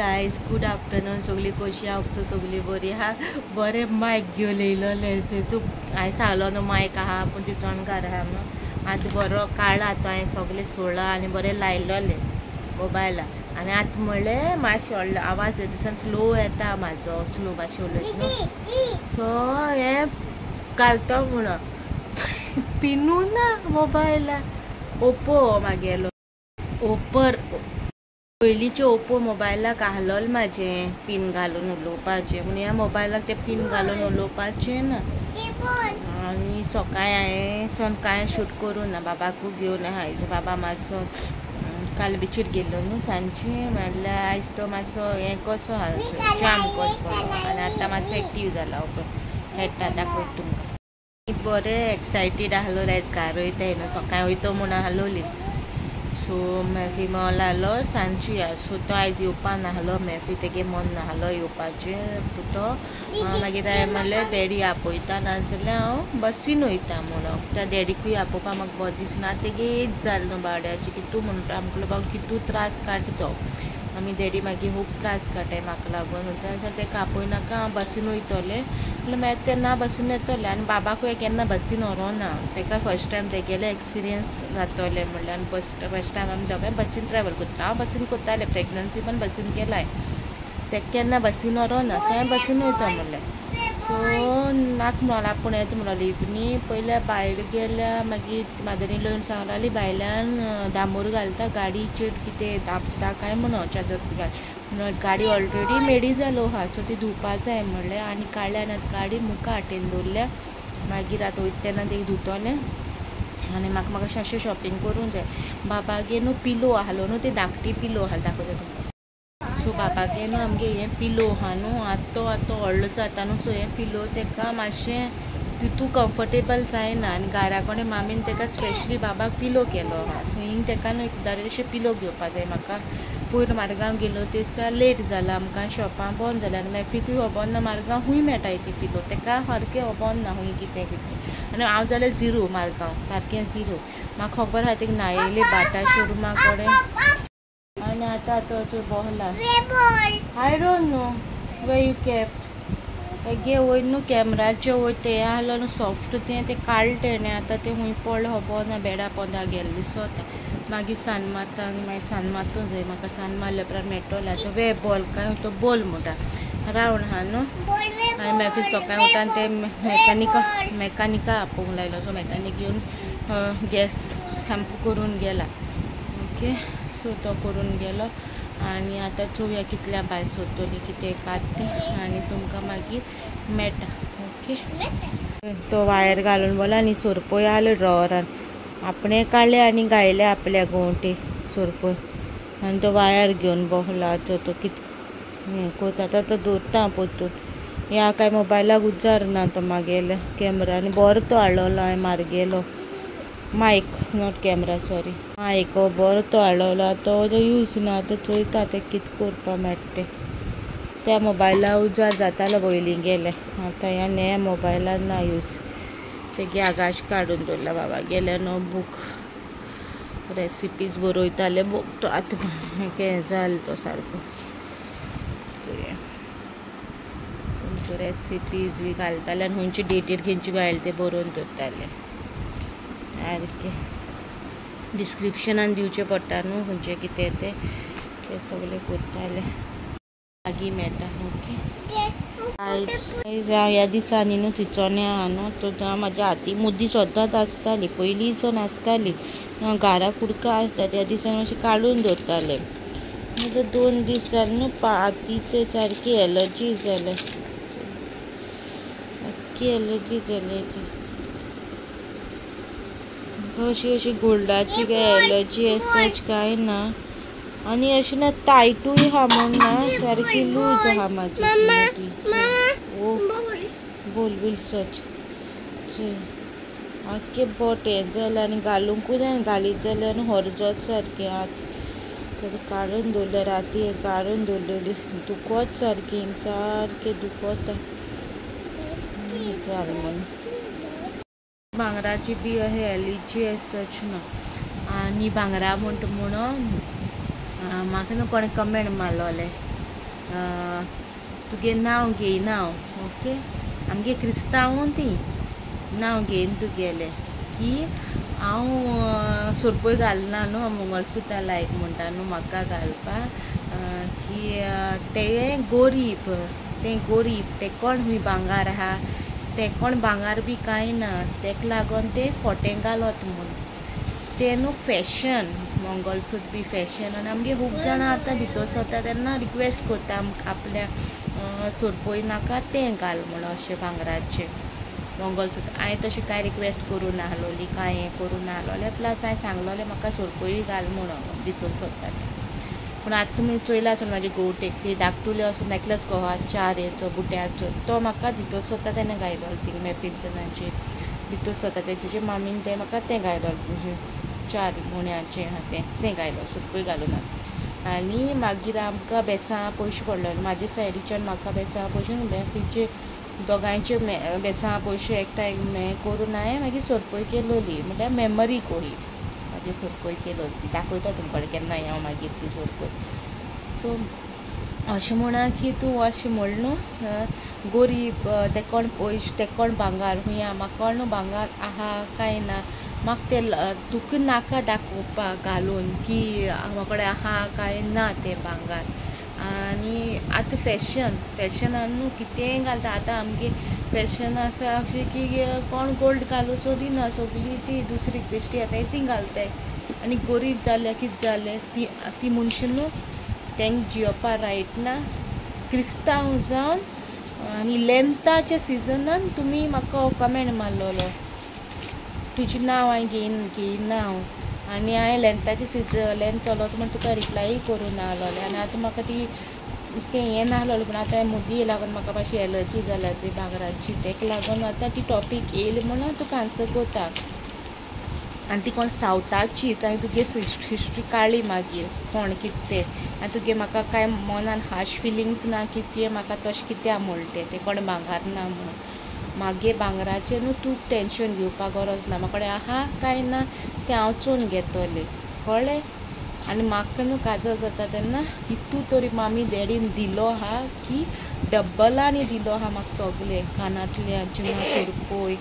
Guys good afternoon सगळी कशी आहा सगळी बरी आहा. बरें मायक घेवन येयलोलें तूं हांवें सांगलो न्हू मायक आहा पूण ती चणकार आहा म्हणून. आतां बरो काडला तो हांवें सगळें सोडला आनी बरें लायलोलें मोबायला. आनी आतां म्हणलें मातशें व्हडलो आवाज दिसान स्लो येता म्हाजो, स्लो मातशें उलयता न्हू, सो हें घालतो म्हणून पिनू ना मोबायला. ओप्पो म्हागेलो ओपर पयलींचे ओप्पो मोबायलाक आहलोल म्हाजें पिन घालून उलोवपाचें, पूण ह्या मोबायलाक तें पिन घालून उलोवपाचें ना. आनी सकाळीं हांवें सोन कांय शूट करूं ना, बाबाकूय घेवन आयज बाबा मातसो काल बिचीर गेल्लो न्हू सांजची, म्हणल्यार आयज तो मातसो हें कसो आहा जाम कसो पडलो आनी आतां मातसो एक्टीव जाला. ओके हेडटा दाखयता तुमकां. बरें एक्सायटीड आहलो आयज घार वयताय न्हू, सकाळीं वयतो म्हूण आहलोली. सो मॅफी मॉल आहलो सांजची, सो तो आयज येवपा नाहलो मॅफी, तेगे मन नाहलो येवपाचें. तो मागीर हांवें म्हणलें डॅडी आपयता नाजाल्यार हांव बसीन वयता म्हणून. त्या डॅडीकूय आपोवपा म्हाका बरें दिसना, तेगे एज जाल न्हू बावड्याची, कितू म्हणटा आमकां बाबा कितू त्रास काडटा तो. आमी डॅडी मागीर खूब त्रास काडटाय म्हाका लागून, म्हणटा तेका आपयनाका हांव बसीन वयतलें म्हणल्यार मागीर तें ना बसीन येतलें. आनी बाबाकूय केन्ना बसीन व्हरोना, तेका फर्स्ट टायम तेगेलें एक्सपिरियन्स जातलें म्हणल्यार. आनी बस फर्स्ट टायम आमी दोगांय बसीन ट्रॅवल करता. हांव बसीन करतालें, प्रेग्नन्सी पण बसीन केलाय, तेका केन्ना बसीन व्हरोना, सो हांवें बसीन वयता म्हणलें. सो नाक म्हणलो आपूण येता म्हणलो इवनी पयल्या भायर गेल्या, मागीर मादरीन येवन सांगलाली भायल्यान दामोर घालता गाडीचेर कितें दाबता काय म्हणून चादर घाल म्हणून. गाडी ऑलरेडी मेडी जालो आहा, सो ती धुवपा जाय म्हणलें. आनी काडल्या आनी गाडी मुखार हाटेन दवरल्या, मागीर आतां वयता तेन्ना ते धुतलें. आनी म्हाका म्हाका अशें शॉपिंग करूंक जाय. बाबागे न्हू पिलो आहलो न्हू, ते धाकटी पिलो आहा दाखयता तुमकां. सो बाबागे न्हू आमगे हें पिलो आहा न्हू, आतां तो आतां व्हडलो जाता न्हू, सो हें पिलो तेका मातशें तितू कम्फर्टेबल जायना. आनी घरा कडेन मामीन तेका स्पेशली बाबाक पिलो केलो आहा, सो हिंग तेका न्हू एकदां अशें पिलो घेवपा जाय म्हाका. पयर मारगांव गेलो ते दिसा लेट जाला आमकां, शॉपां बंद जालें आनी मॅफीकूय खबर ना मारगांव खूंय मेळटा ती पिलो, तेका सारकें खबर ना खूंय कितें कितें. आनी हांव जाल्यार झिरो मारगांव सारकें झिरो, म्हाका खबर आहा तेका नायली बाटा शोरुमा कडेन. आनी आतां तो चोय बसला, I don't know where you kept. तेगे वयर न्हू कॅमराचे वयर तें आहलो न्हू सॉफ्ट तें तें काडलें तेणें, आतां तें खूंय पडलें खबर ना, बेडा पोंदा गेल्लें दिसता. मागीर सान मारता आनी मागीर सान मारतूं जाय म्हाका, सान मारल्या उपरांत मेळटलें. आतां वे बॉल काय तो बॉल म्हणटा रावंड आहा न्हू. आनी मागीर सकाळीं उठान ते मेकानिका आपोवंक लायलो, सो मेकानीक येवन गॅस सामको करून गेला. ओके सो तो करून गेलो आनी आतां चोवया कितल्या भायर सोदतली कितें कात तें, आनी तुमकां मागीर मेळटा. ओके तो वायर घालून बोला आनी सोरपोय आहलो ड्रॉवरान, आपणें काडलें आनी घायलें आपल्या गोंवटे सोरपोय. आनी तो वायर घेवन बसला, तो कित हें कोता आतां तो दवरता पोरतून. ह्या काय मोबायलाक उजार ना तो मागेलो कॅमरा, आनी बरो तो हाडलोलो हांवें मारगेलो mic, not camera sorry, mic बरो तो हाडलोलो, तो यूज ना. आतां चोयता तें कितें करपा मेळटा तें. त्या मोबायला उजार जातालो पयलीं गेले, आतां ह्या नव्या मोबायलान ना यूज. तेगे आगाश काडून दवरला बाबा गेले न्हू बूक रेसिपीज बरयताले बूक, तो आतां हें जालो तो सारको. चोया रेसिपीज बी घालताले आनी खंयची डेटीर खंयची घायले ते बरोवन दवरताले सारकें. डिस्क्रिप्शनान दिवचें पडटा न्हू खंयचें कितें तें, तें सगळें करताले. मागीर मेळटा. ओके आयज ह्या दिसांनी न्हू चिंचोण्या आहा न्हू, तो म्हाज्या हाती मुद्दी सद्दांच आसताली, पयलीं सून आसताली. घरा कुडका आसता त्या दिसांनी मातशें काडून दवरतालें. म्हजे 2 दीस जाले न्हू हातीचे सारकी एलर्जी जाल्या, सारकी एलर्जी जाली. अशी अशी गोल्डाची काय एलर्जी एसच काय ना, आनी अशी ना टायटूय आहा म्हूण ना, सारकी लूज आहा म्हाजी. ओ बोल बील सच आख्खें बोट हें जालें आनी घालुंकूय जायना, घालीत जाल्यार आनी हरजत सारकें हात काडून दवरलें राती, काडून दवरलेली दुखत सारकें सारकें दुखता जालें म्हूण. भांगराची बी अशें एलर्जी एसच ना. आनी भांगरा म्हणटा म्हणून म्हाका न्हू कोणें कमेंट मारलोलें तुगे नांव घेयना हांव ओके आमगे क्रिस्तांव ती नांव घेयन तुगेलें की हांव सोरपय घालना न्हू मंगळसुत्रां लायक म्हणटा न्हू म्हाका घालपाक की तें गोरीब तें गोरीब तें कोण खूंय भांगार आहा तें कोण भांगार बी कांय ना तेका लागून तें फोटें घालत म्हूण तें न्हू फॅशन मंगळसूत्र बी फॅशन आनी आमगे खूब जाणां आतां दितोच वता तेन्ना रिक्वेस्ट करता आमकां आपल्या सोरपय नाका तें घाल म्हूण अशें भांगराचें मंगळसूत्र. हांवें तशें कांय रिक्वेस्ट करूं नाहलोली कांय हें करूं नाहलोलें प्लस हांवें सांगलोलें म्हाका सोरपय घाल म्हणून दितोच सोदता तें. पूण आतां तुमी चोयला आसतलें म्हाजी गोवटेक ती धाकटुले असो नॅकलेस कहो आहा 4 हेचो बुट्याचो तो म्हाका दितोच सोदता तेन्ना घायलो ती मेपिन्सनाची दितोच सोदता तेजे मामीन तें म्हाका तें घायलो 4 गुण्याचें आहा तें तें घायलो सोरपय घालूना. आनी मागीर आमकां बेसां पयशे पडले म्हाजे सायडीच्यान म्हाका बेसां पयशे म्हणल्यार तिचे दोगांयचे बेसां पयशे एकठांय हें करून हांवें मागीर सोरपय केलोली म्हणल्यार मेमरी कोही म्हाजी सोरपय केलोली ती दाखयता तुमकां केन्ना हांव मागीर ती सोरपय. सो अशें म्हणा की तूं अशें म्हण न्हू गोरीब ते कोण पयशे ते कोण भांगार खूंय आहा म्हाका कोण भांगार आहा कांय ना म्हाका तें तुका नाका दाखोवपाक घालून की म्हाका आहा कांय ना तें भांगार. आनी आतां फॅशन फॅशनान न्हू कितेंय घालता आतां आमगे फॅशन आसा अशें की कोण गोल्ड घालूं सोदिना सगळीं ती दुसरी बेश्टी येताय ती घालताय. आनी गोरीब जाल्यार कितें जालें ती ती मनशां न्हू तेंक जियोपा रायट ना क्रिस्तांव जावन. आनी लेंताच्या सिजनान तुमी म्हाका कमेंट मारलोलो तुजें नांव हांवें घेयना हांव आनी हांवें लेंताचें सिजन लेंत चलत म्हण तुका रिप्लाय करूं नाहलोलें. आनी आतां म्हाका ती तें हें नाहलोलें पूण आतां मुदी लागून म्हाका मातशी एलर्जी जाल्या ती भांगराची तेका लागून आतां ती टॉपीक येयली म्हणून तुका आन्सर करता. आनी ती कोण सावथाची आनी तुगे हिस्ट्री काडली मागीर कोण कितें तें आनी तुगे म्हाका कांय मनान हार्श फिलिंग्स ना की तुवें म्हाका तशें कित्याक म्हणलें तें कोण भांगार ना म्हणून. मागे भांगराचें न्हू तूं टेंशन घेवपाक गरज ना म्हाका कडेन आहा कांय ना तें हांव चोवन घेतलें कळ्ळें. आनी म्हाका न्हू काजल जाता तेन्ना हितू तरी मामी डॅडीन दिलो आहा की डब्बलांनी दिलो आहा म्हाका सगलें कानांतल्याचे ना सोरपय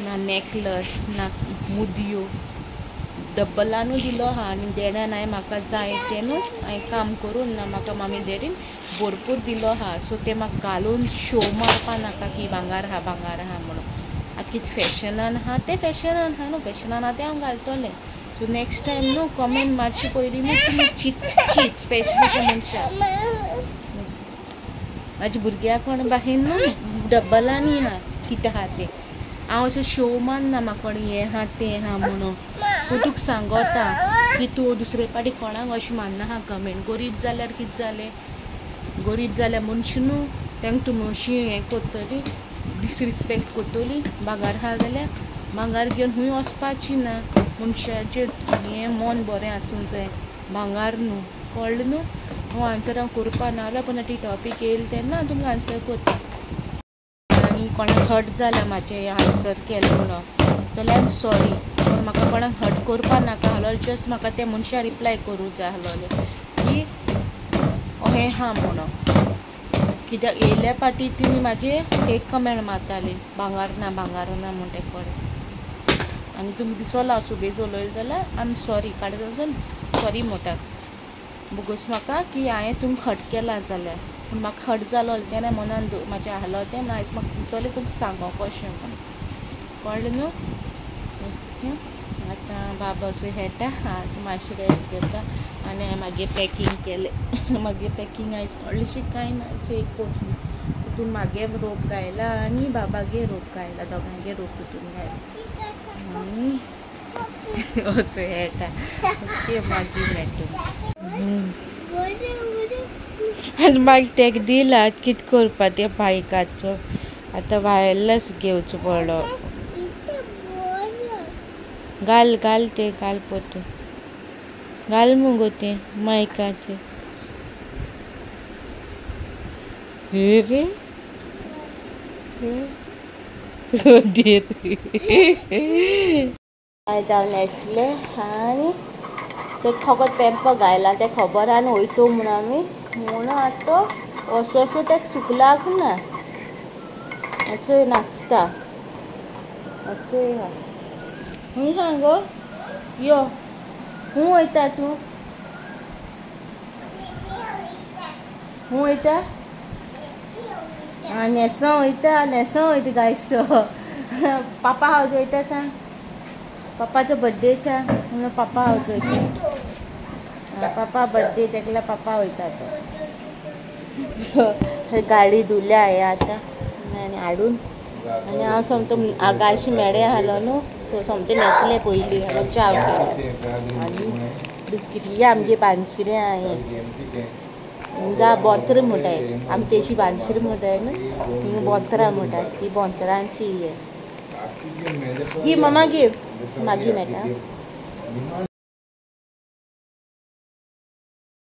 ना नॅकलस ना मुदयो डब्बलानू दिलो आहा. आनी डॅडान हांवें म्हाका जाय तें न्हू हांवें काम करून ना म्हाका मामी डॅडीन भरपूर दिलो आहा. सो तें म्हाका घालून शो मारपा नाका की भांगार आहा भांगार आहा म्हणून. आतां कितें फॅशनान आहा तें फॅशनान आहा न्हू फॅशनान आहा तें हांव घालतलें. सो नेक्स्ट टायम न्हू कमेंट मारचे पयलीं न्हू तुमी चीत चीत स्पेशली ते मनशाक म्हाज्या भुरग्याक कोण बाहेर न्हू डब्बलांनी आहा कितें आहा तें हांव असो शो मारना म्हाका कोण हें आहा तें आहा म्हणून. पूण तुका सांगता की तूं दुसरे पाटी कोणाक अशें मारना आहा कमेंट. गोरीब जाल्यार कितें जालें गोरीब जाल्यार मनशां न्हू तांकां तुमी अशी हें करतली डिसरिस्पेक्ट करतली. भांगार आहा जाल्यार भांगार घेवन खूंय वचपाची ना मनशाचें हें मन बरें आसूंक जाय भांगार न्हू कळ्ळें न्हू. हांव आन्सर हांव करपा ना पूण ती टॉपीक येयली तेन्ना हांव तुमकां आन्सर करता. आनी कोणाक हर्ट जालां म्हाजें आन्सर केलें म्हणून जाल्यार I am sorry पूण म्हाका कोणाक हर्ट करपा नाका आहलो जस्ट म्हाका त्या मनशा रिप्लाय करूं जाय आहलोलें की अहें आहा म्हणून. कित्याक येयल्या पाटी तुमी म्हाजे एक कमेंट मारताली भांगार ना भांगार ना म्हूण ते कडेन. आनी तुमकां दिसोला हांव सुबेज उलयलें जाल्यार I am sorry काडे सॉरी म्हणटा बोगोस म्हाका की हांवें तुमकां हर्ट केलां जाल्यार. पूण म्हाका हर्ट जालो तेन्ना मनान म्हाजें आहलो तें म्हणून आयज म्हाका दिसलें तुमकां सांगो कशें म्हूण कळ्ळें न्हू. ओके आतां बाबाचो हेटा आतां मातशें रेस्ट घेता. आनी हांवें मागीर पॅकींग केलें मागीर पॅकींग आयज व्हडलेंशें कांय ना एक पोटली तितून मागे रोप घायला आनी बाबागे रोप घायला दोगांयगे रोप तितून घायला आनी असो हेटा. ओके मागीर मेळटा. आनी मागीर तेका दिला कितें करपा त्या बायकाचो आतां वायरलेस घेवचो पडलो. घाल घाल तें घाल पोतून घाल मुगो तें मायकाचें रे जावन आसलें आनी ते फकत पेंप घायला तें खबर आहा न्हू वयतो म्हूण आमी म्हणून आतां असो असो ताका सुकलाक ना. चोय नाचता चोय हा. खूंय हा गो यो, खूंय वयता तूं? खूंय वयता? आं न्हेसों वयता, न्हेसों वयता गायस. तो पापा हांव वयता सांग, पप्पाचो बड्डे सांग म्हणून पप्पा हांव वयता. पप्पा बड्डे तेकला पप्पा वयता तो. गाडी धुल्या हांवें आतां आनी हाडून आनी हांव सोमतो आगाशी मेडे आसलो न्हू, सो सोमतें न्हेसलें पयलीं हांव च्याव केली आनी बिस्किटी. आमगे बानशिरें हांवें हिंगा बोंत्र म्हणटाय आमी, तेशी बानशिरें म्हणटाय न्हू, हिंगा बोंत्रां म्हणटाय. ती बोंत्रांची ही मम्मा गिव मागीर मेळटा.